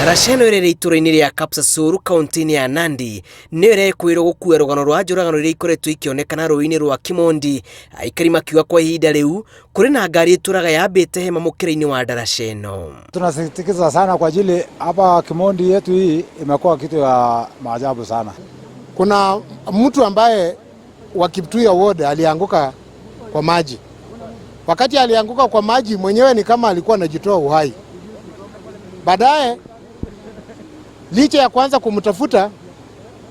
Ndaraca ĩno ĩrĩa ĩrĩ itũũra-inĩ rĩa Kapsasur kaunti-inĩ ya Nandi nĩyo ĩrekũĩrwo gũkua rũgano rwa njũragano iria ikoretwo ikĩonekana rũũĩ-inĩ rwa Kimondi, aikari makiuga kwa ihinda rĩu kũrĩ na ngari ĩtũraga yambĩte hema mũkĩra-inĩ wa ndaraca ĩno. Tunasikitika sana kwa ajili hapa Kimondi yetu hii imekuwa kitu ya maajabu sana. Kuna mtu ambaye wa Kiptuya ward alianguka kwa maji. Wakati alianguka kwa maji mwenyewe ni kama alikuwa anajitoa uhai. Baadaye licha ya kuanza kumtafuta,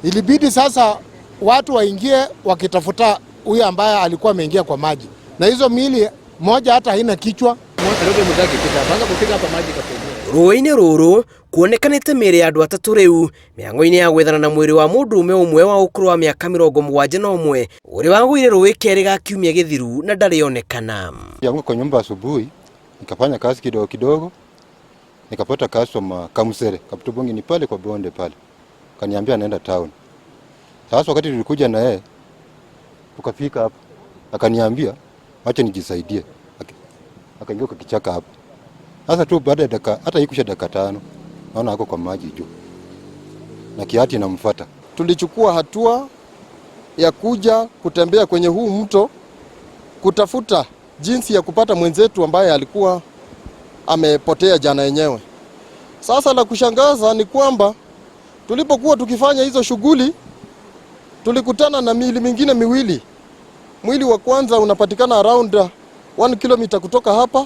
ilibidi sasa watu waingie wakitafuta huyo ambaye alikuwa ameingia kwa maji, na hizo miili moja hata haina kichwa. Rũĩ-inĩ rũrũ kuonekanĩte mĩĩrĩ ya andũ atatũ rĩu mĩhang'o-inĩ ya gwethana na mwĩrĩ wa mũndũrũme ũmwe wa ũkũrũ wa mĩaka 71 ũrĩa wagũire rũĩ kerĩ ga kiumia gĩthiru na ndarĩ onekana. Niliamka kwa nyumba asubuhi, nikafanya kazi kidogo kidogo, nikapata customer Kamsere Kaptubongi ni pale kwa bonde pale, kaniambia anaenda town. Sasa wakati tulikuja na yeye tukafika hapa, akaniambia acha nijisaidie, akaingia kwa kichaka hapa. Sasa tu baada ya dakika hata ikusha dakika 5, naona ako kwa maji juu na kiatu inamfuata. Tulichukua hatua ya kuja kutembea kwenye huu mto kutafuta jinsi ya kupata mwenzetu ambaye alikuwa amepotea jana yenyewe. Sasa la kushangaza ni kwamba tulipokuwa tukifanya hizo shughuli tulikutana na miili mingine miwili. Mwili wa kwanza unapatikana around 1 kilomita kutoka hapa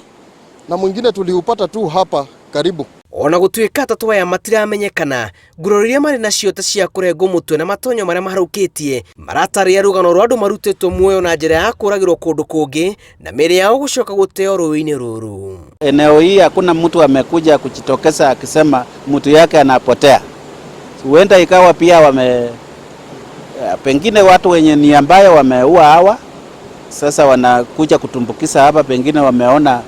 na mwingine tuliupata tu hapa karibu. Ona gũtuĩka atatũ aya matiramenyekana, nguraro iria marĩ nacio ta cia kũrengwo mũtwe na matonyo marĩa maharũkĩtie maratarĩria rũgano rwa andũ marutĩtwo muoyo na njĩra ya kũragĩrwo kũndũ kũngĩ na mĩĩrĩ yao gũcoka gũteo rũĩ-inĩ rũrũ. Eneo hii hakuna mtu amekuja kujitokeza akisema mtu yake anapotea. Huenda ikawa pia pengine watu wenye ni ambayo wameua hawa sasa wanakuja kutumbukiza hapa, pengine wameona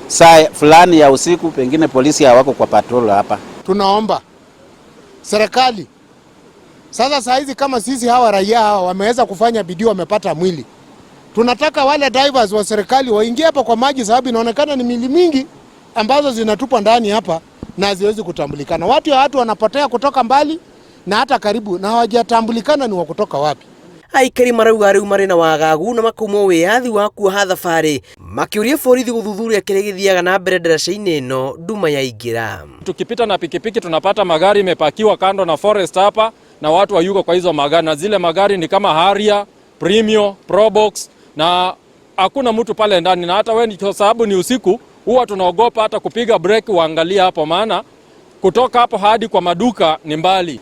saa fulani ya usiku, pengine polisi hawako kwa patrol hapa. Tunaomba serikali sasa, saa hizi kama sisi hawa raia hawa wameweza kufanya bidii, wamepata mwili, tunataka wale divers wa serikali waingie hapa kwa maji, sababu inaonekana ni mili mingi ambazo zinatupwa ndani hapa na haziwezi kutambulikana. Watu wanapotea kutoka mbali na hata karibu na hawajatambulikana ni wa kutoka wapi. Aikari marauga rĩu marĩ na wagagu na makaumwo wĩyathi wa kuoha thabarĩ makĩũria borithi gũthuthuria kĩrĩa gĩthiaga na mbere ndaraca-inĩ ĩno nduma yaingĩra. Tukipita na pikipiki tunapata magari imepakiwa kando na forest hapa na watu wayuko kwa hizo magari, na zile magari ni kama Harrier, Premio, Probox na hakuna mtu pale ndani, na hata wewe kwa sababu ni usiku huwa tunaogopa hata kupiga break uangalie hapo, maana kutoka hapo hadi kwa maduka ni mbali.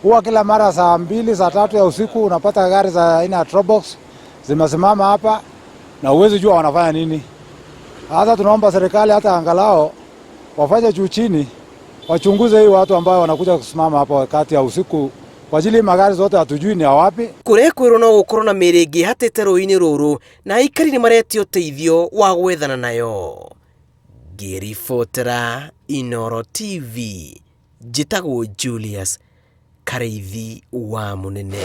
Huwa kila mara saa 2 saa 3 ya usiku unapata gari za aina ya Probox zimesimama hapa na huwezi jua wanafanya nini. Hata tunaomba serikali hata angalau wafanye juu chini, wachunguze hii watu ambao wanakuja kusimama hapa wakati ya usiku, kwa ajili magari zote hatujui ni wapi. Kũrekwĩrwo no gũkorwo na mĩĩrĩ ĩngĩ ĩhatĩte rũĩ-inĩ rũrũ na aikari nĩ maretio ũteithio wa gwethana nayo. Ngĩribotera Inooro TV, njĩtagwo Julius Karĩithi wa Mũnene.